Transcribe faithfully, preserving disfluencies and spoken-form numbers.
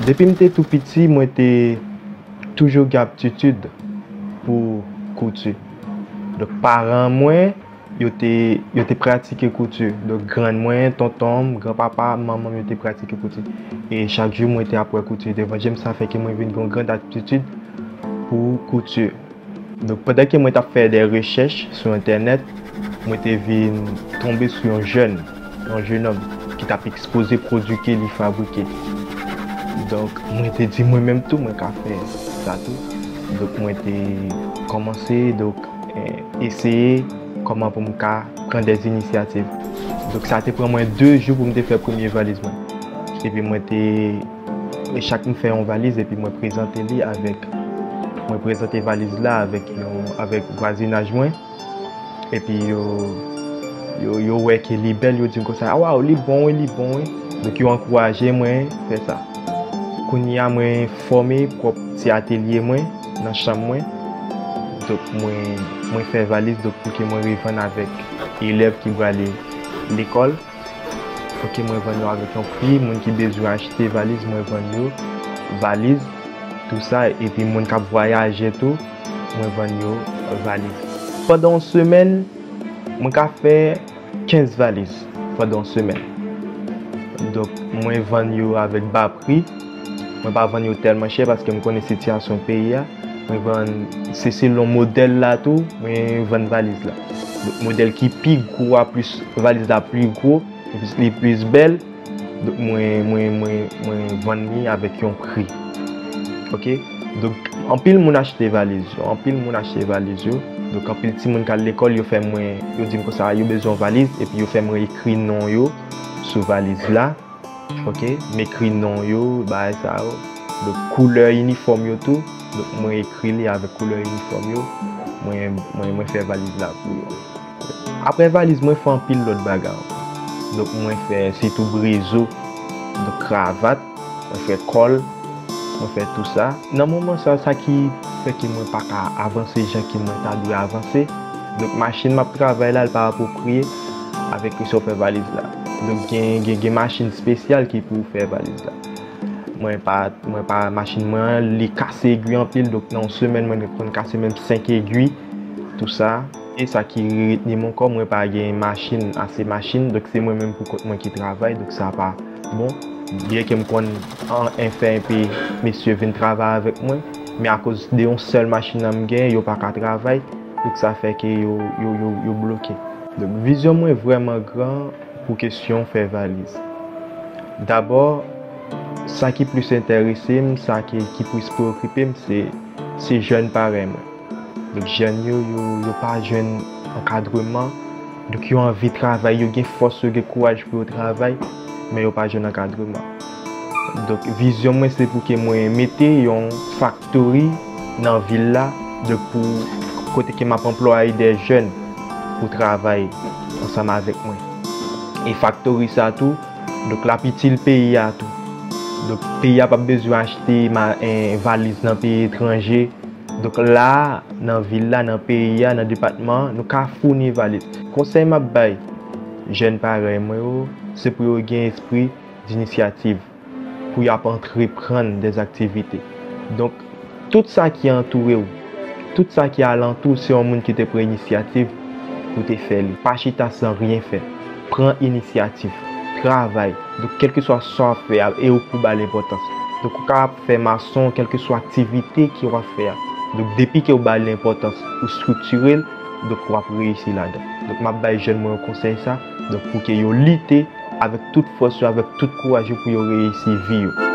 Depi m te tou piti, mwen te toujou gen aptitid pou kouti. Donk, paran mwen, yo te, yo te pratike kouti. Donk, grann mwen, tonton m, granpapa m, manman m, yo te pratike kouti. E chak jou, mwen te ap wè kouti devan je m, sa fè ke mwen vin gen yon gran aptitid pou kouti. Donk, pandan ke mwen t ap fè de rechèch sou entènèt, mwen te vin tonbe sou yon jèn, yon jenòm ki t ap ekspoze pwodui ke li fabrike. Donk, mwen te di mwen menm tou, mwen ka fè sa tou. Donk, mwen te kòmanse, donk, eh, eseye kòman pou m ka pran de inisyativ. Donk, sa te pran mwen de jou pou m te fè premye valiz mwen. Epi mwen te, e chak m fè yon valiz, epi mwen prezante li avèk, mwen prezante valiz la avèk yon, avèk vwazinaj mwen. Epi yo, yo, yo wè ke li bèl, yo di m konsa, "A, waw, li bon wi, li bon wi." Donk, yo ankouraje mwen fè sa. Kounye a, mwen fòme pwòp ti atelye mwen nan chanm mwen. Donk, mwen, mwen fè valiz, donk, pou ke mwen revann avèk elèv ki prale lekòl. Fòk mwen vann yo avèk yon pri, moun ki bezwen achte valiz, mwen vann yo valiz, tou sa, epi moun k ap vwayaje tou, mwen vann yo valiz. Pandan yon semèn, mwen ka fè kenz valiz pandan yon semèn. Donk, mwen vann yo avèk ba pri. Mwen pa vann yo tèlman chè paske m konnen sitiyasyon peyi a. Mwen vann, se selon modèl la tou, mwen vann valiz la. Donk, modèl ki pi gwo a, plis valiz la pi gwo, li plis, li plis bèl. Donk, mwen, mwen, mwen, mwen vann li avèk yon pri. Oke? Donk, anpil moun achte valiz yo, anpil moun achte valiz yo. Donk, anpil timoun k al lekòl, yo fè mwen, yo di m konsa, yo bezwen yon valiz, epi yo fè mwen ekri non yo sou valiz la. Oke? M ekri non yo, bagay sa yo. Donk, koulè inifòm yo tou. Donk, mwen ekri li avèk koulè inifòm yo. Mwen, mwen, mwen fè valiz la pou yo. Apre valiz, mwen fè anpil lòt bagay ankò. Donk, mwen fè sitou brezo, donk kravat, mwen fè kòl, mwen fè tou sa. Nan moman sa, sa ki fè ke mwen pa ka avanse jan ke mwen ta dwe avanse. Donk, machin m ap travay la, l pa apwopriye avèk kesyon fè valiz la. Donk, gen, gen, gen machin espesyal ki pou fè valiz la. Mwen pa, mwen pa, machin mwen an, li kase egwi anpil, donk nan yon semèn, mwen konn kase menm senk egwi, tou sa. E sa ki retni m ankò, mwen pa gen machin, ase machin, donk se mwen menm pou kont mwen ki travay, donk sa pa bon. Byenke m konn an, an fè enpe mesye vin travay avèk mwen, men akoz de yon sèl machin nan m gen, yo pa ka travay, donk sa fè ke yo, yo, yo, yo bloke. Donk vizyon mwen vrèman gran pou kesyon fè valiz. Dabò, sa ki plis enterese m, sa ki, ki plis preokipe m, se, se jèn parèy mwen. Donk, jèn yo, yo, yo pa jwenn ankadreman. Donk, yo anvi travay, yo gen fòs, yo gen kouraj pou yo travay, men yo pa jwenn ankadreman. Donk, vizyon mwen, se pou ke mwen mete yon faktori nan vil la, donk, pou kote ke m ap anplwaye de jèn pou travay ansanm avèk mwen. E faktori sa tou, donk, l ap itil peyi a tou. Donk, peyi a p ap bezwen achte ma-, en, valiz nan peyi etranje. Donk, la a, nan vil la, nan peyi a, nan depatman an, nou ka founi valiz. Konsèy m ap bay jèn parèy mwen yo, se pou yo gen espri dinisyativ, pou y ap antreprann dèzaktivite. Donk, tout sa ki antoure w, tout sa ki alantou w, se yon moun ki te pran inisyativ pou te fè li. Pa chita san ryen fè. Pran inisyativ. Travay. Donk, kèlkeswa sa w ap fè a, e ou pou ba l enpòtans. Donk, ou ka ap fè mason, kèlkeswa aktivite ke w ap fè a. Donk, depi ke w ba l enpòtans, ou estriktire l, donk, w ap reyisi ladan. Donk, m ap bay jèn mwen yo konsèy sa. Donk, pou ke yo lite avèk tout fòs yo, avèk tout kouraj yo pou yo reyisi vi yo.